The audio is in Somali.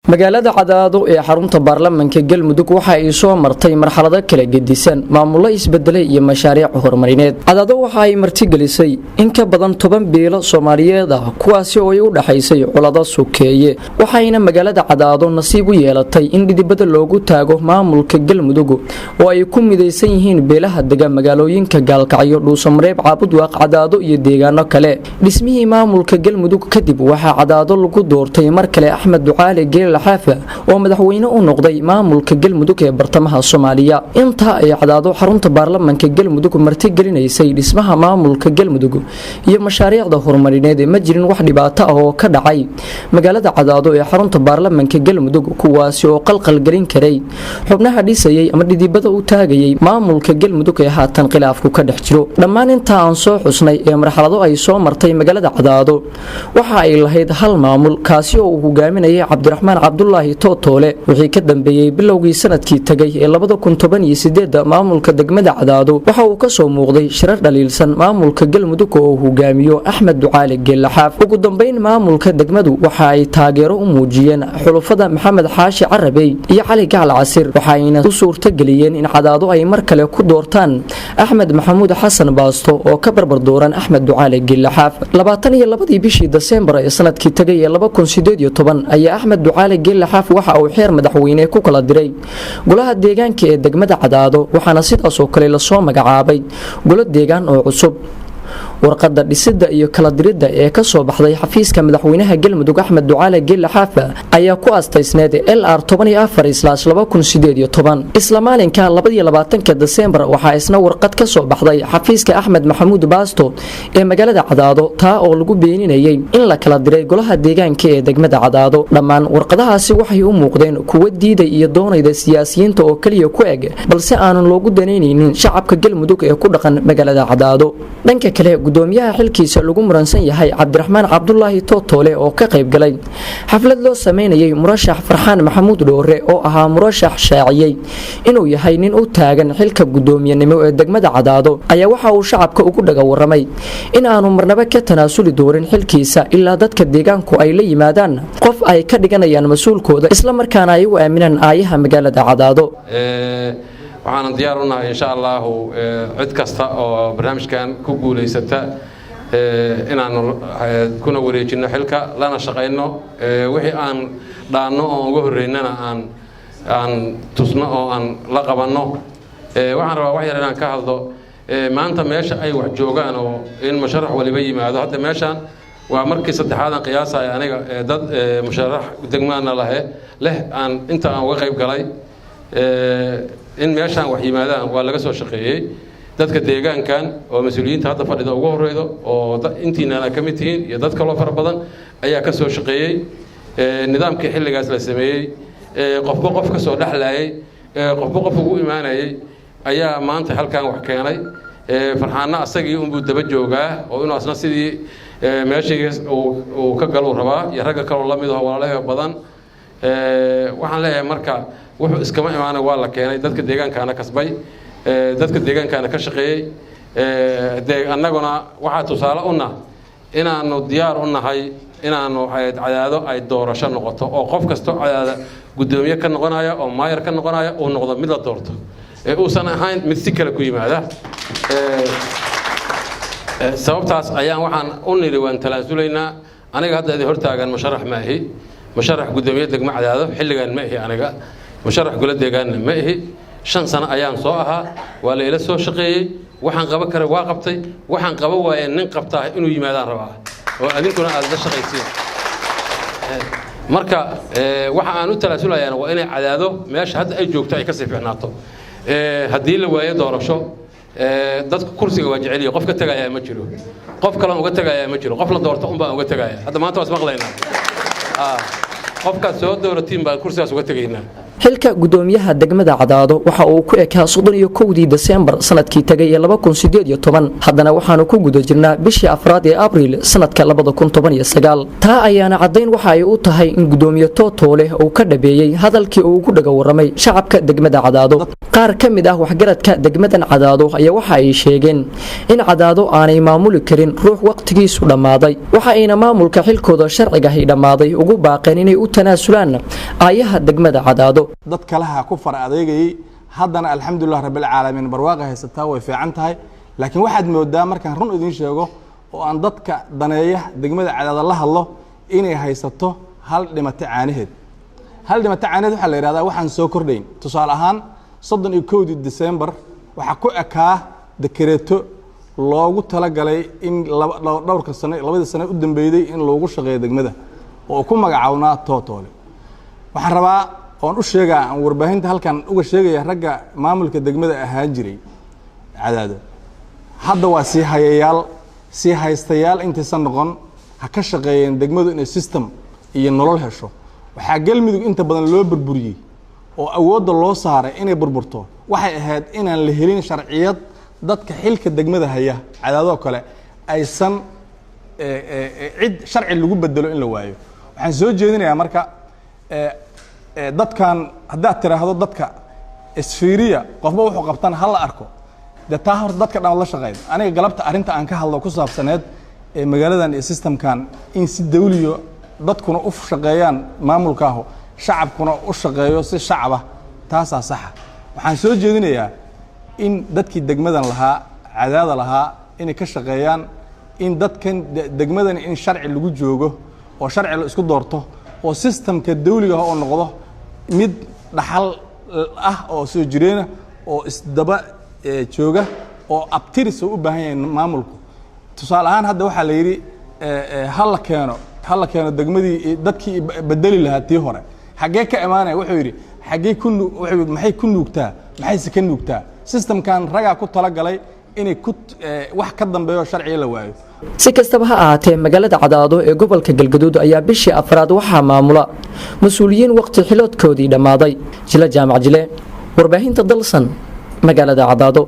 Magaalada Cadaado ee xarunta baarlamanka Galmudug waxa ay soo martay marxalado kala gedisan, maamullo isbedelay iyo mashaariic horumarineed. Cadaado waxa ay martigelisay in ka badan 10 beelo Soomaaliyeed ah, kuwaasi oo ay u dhaxaysay colado sokeeye. Waxayna magaalada Cadaado nasiib u yeelatay in dhidibada loogu taago maamulka Galmudug oo ay ku midaysan yihiin beelaha dega magaalooyinka Gaalkacyo, Dhuusamareeb, Caabudwaaq, Cadaado iyo deegaano kale. Dhismihii maamulka Galmudug kadib, waxaa Cadaado lagu doortay mar kale Axmed Ducaale Geelal Xaafa oo madaxweyne u noqday maamulka Galmudug ee bartamaha Soomaaliya. Intaa ay Cadaado xarunta baarlamanka Galmudug martigelinaysay dhismaha maamulka Galmudug iyo mashaariicda horumarineed, ma jirin wax dhibaato ah oo ka dhacay magaalada Cadaado ee xarunta baarlamanka Galmudug, kuwaasi oo qalqalgelin karay xubnaha dhisayay ama dhidibada u taagayay maamulka Galmudug ee haatan khilaafku ka dhex jiro. Dhammaan intaa aan soo xusnay ee marxalado ay soo martay magaalada Cadaado waxa ay lahayd hal maamul, kaasi oo uu hogaaminayay Cabdiraxmaan Cabdulaahi Tootoole. Wixii ka dambeeyey bilowgii sanadkii tegay ee 2018-da, maamulka degmada Cadaado waxa uu ka soo muuqday shirar dhaliilsan maamulka Galmudug oo uu hogaamiyo Axmed Ducaale Geellaxaaf. Ugu dambeyn, maamulka degmadu waxa ay taageero u muujiyeen xulufada Maxamed Xaashi Carabey iyo Cali Gacal Casir, waxayna u suurtageliyeen in Cadaado ay mar kale ku doortaan Axmed Maxamuud Xasan Baasto oo ka barbar dooran Axmed Ducaale Geellaxaaf. 22-dii bishii Desembar ee sanadkii tegay ee 2018 ayaa Axmed Ducaale Geellaxaaf waxa uu xeer madaxweyne ku kala diray golaha deegaanka ee degmada Cadaado, waxaana sidaasoo kale lasoo magacaabay golo deegaan oo cusub. Warqadda dhisidda iyo kala diridda ee ka soo baxday xafiiska madaxweynaha Galmudug Axmed Ducaale Geelle Xaafa ayaa ku astaysneed LR 14/2018. Isla maalinka 22-ka Desembar waxaa isna warqad ka soo baxday xafiiska Axmed Maxamuud Baasto ee magaalada Cadaado, taa oo lagu beeninayay in la kala diray golaha deegaanka ee degmada Cadaado. Dhammaan warqadahaasi waxay u muuqdeen kuwo diiday iyo doonayda siyaasiyiinta oo keliya ku eg, balse aanan loogu danaynaynin shacabka Galmudug ee ku dhaqan magaalada Cadaado. Dhanka kale, gudoomiyaha xilkiisa lagu muransan yahay Cabdiraxmaan Cabdulaahi Tootoole oo ka qayb galay xaflad loo sameynayay murashax Farxaan Maxamuud Dhoore, oo ahaa murashax shaaciyey inuu yahay nin u taagan xilka gudoomiyenimo ee degmada Cadaado, ayaa waxa uu shacabka ugu dhaga waramay in aanu marnaba ka tanaasuli doonin xilkiisa ilaa dadka deegaanku ay la yimaadaan qof ay ka dhiganayaan mas-uulkooda, islamarkaana ay u aaminaan aayaha magaalada Cadaado. Waxaanan diyaar u nahay, insha Allahu, cid kasta oo barnaamijkan ku guulaysata inaanu kuna wareejinno xilka, lana shaqayno, wixii aan dhaanno oon uga horreynana aan tusno oo aan la qabanno. Waxaan rabaa wax yar inaan ka hadlo maanta meesha ay wax joogaan oo in musharax waliba yimaado. Hadda meeshaan waa markii saddexaad aan qiyaasaya aniga dad musharax degmaana lahe leh aan inta aan uga qayb galay. In meeshaan wax yimaadaan waa laga soo shaqeeyey. Dadka deegaankan oo mas-uuliyiinta hadda fadhida ugu horeydo oo intiinana ka mid tihiin iyo dad kaloo fara badan ayaa ka soo shaqeeyey nidaamkii xilligaas la sameeyey. Qofba qof ka soo dhexlaayey, qofba qof ugu imaanayey ayaa maanta halkan wax keenay. Farxaanna asagii unbuu daba joogaa oo inuu asna sidii meeshii uu ka galuu rabaa iyo ragga kaloo la mid aho walaalaha badan. Waxaan leeyahay marka, wuxuu iskama imaanay, waa la keenay. Dadka deegaankaana kasbay, dadka deegaankaana ka shaqeeyey. Dee annaguna waxaa tusaale una inaanu diyaar u nahay inaanu Cadaado ay doorasho noqoto, oo qof kastoo Cadaada guddoomiye ka noqonaya oo maayar ka noqonaya uu noqdo mid la doorto ee uusan ahayn mid si kale ku yimaada. Sababtaas ayaan waxaan u nidhi waan talaasulaynaa. Aniga hadda idin hortaagan musharax ma ahi, musharax guddoomiye degmo Cadaado xilligan ma ihi, aniga musharax golo deegaanna ma ihi. 5 sano ayaan soo ahaa, waa la ila soo shaqeeyey. Waxaan qaban karay waa qabtay, waxaan qaban waaye nin qabtaa inuu yimaadaan rabaa oo adinkuna aad la shaqaysiin. Marka waxa aan u talaasulayaana waa inay Cadaado meesha hadda ay joogto ay kasii fiicnaato. Haddii la waayo doorasho, dadku kursiga waa jeceliya. Qof ka tegayaa ma jiro, qof kaloon uga tegayaa ma jiro, qof la doorto un baan uga tegaya. Hadda maanta waa ismaqlaynaa, qofkaad soo dooratiin baan kursigaas uga tegaynaa. Xilka gudoomiyaha degmada Cadaado waxa uu ku ekaa 31-dii Desembar sanadkii tagay ee 2018. Haddana waxaanu ku guda jirnaa bishii afraad ee Abriil sanadka 2019. Taa ayaana caddayn waxa ay u tahay in gudoomiye Tootoole uu ka dhabeeyey hadalkii uu ugu dhaga waramay shacabka degmada Cadaado. Qaar ka mid ah waxgaradka degmadan Cadaado ayaa waxa ay sheegeen in Cadaado aanay maamuli karin ruux waqtigiisu dhammaaday. Waxa ayna maamulka xilkooda sharcigahi dhammaaday ugu baaqeen inay u tanaasulaan aayaha degmada Cadaado. Dad kalaha ku far adeegayay, haddana alxamdulilah rabbilcaalamiin, barwaaqa haysataa, way fiican tahay. Laakiin waxaad moodaa, markaan run idiin sheego oo aan dadka daneeya degmada Cadaado la hadlo, inay haysato hal dhimato caanaheed. Hal dhimato caanaheed waxaa la yidhahdaa waxaan soo kordhayn. Tusaale ahaan, 31-dii December waxaa ku ekaa dekereeto loogu talagalay in dhowrka sano, 2dii sano u dambeeyey, in loogu shaqeeyo degmada oo ku magacawnaa Tootoole. Waxaan rabaa oon u sheegaa, aan warbaahinta halkan uga sheegaya, ragga maamulka degmada ahaan jiray Cadaado hadda waa sii hayayaal, sii haystayaal intaysan noqon ha ka shaqeeyeen degmadu inay system iyo nolol hesho. Waxaa Galmudug inta badan loo burburiyey oo awoodda loo saaray inay burburto waxay ahayd inaan la helin sharciyad dadka xilka degmada haya Cadaadoo kale aysan cid sharci lagu bedelo in la waayo. Waxaan soo jeedinayaa marka dadkan, haddaad tiraahdo dadka isfiiriya, qofba wuxuu qabtan ha la arko, dee taa horta dadka dhan la shaqeyn. Aniga galabta arrinta aan ka hadlo ku saabsaneed ee magaaladan iyo systemkan in si dawliyo dadkuna u shaqeeyaan, maamulkaahu shacabkuna u shaqeeyo si shacaba, taasaa saxa. Waxaan soo jeedinayaa in dadkii degmadan lahaa, Cadaada lahaa, inay ka shaqeeyaan in dadkan degmadan in sharci lagu joogo oo sharci la isku doorto oo systemka dawliga ah oo noqdo mid dhaxal ah oo soo jireena oo isdaba jooga oo abtiris oo u baahan yahay maamulku. Tusaale ahaan, hadda waxaa la yidhi ha la keeno degmadii dadkii bedeli lahaa tii hore. Xaggee ka imaanaya? Wuxuu yidhi xaggee ku wuxuu yidhi maxay ku nuugtaa, maxayse ka nuugtaa? Systemkan ragaa ku talagalay inay ku wax ka dambeeyo sharciga la waayo. Si kastaba ha ahaatee, magaalada Cadaado ee gobolka Galgaduud ayaa bishii afraad waxaa maamula mas-uuliyiin waqti xiloodkoodii dhammaaday. Jile Jaamac Jile, warbaahinta Dalsan, magaalada Cadaado.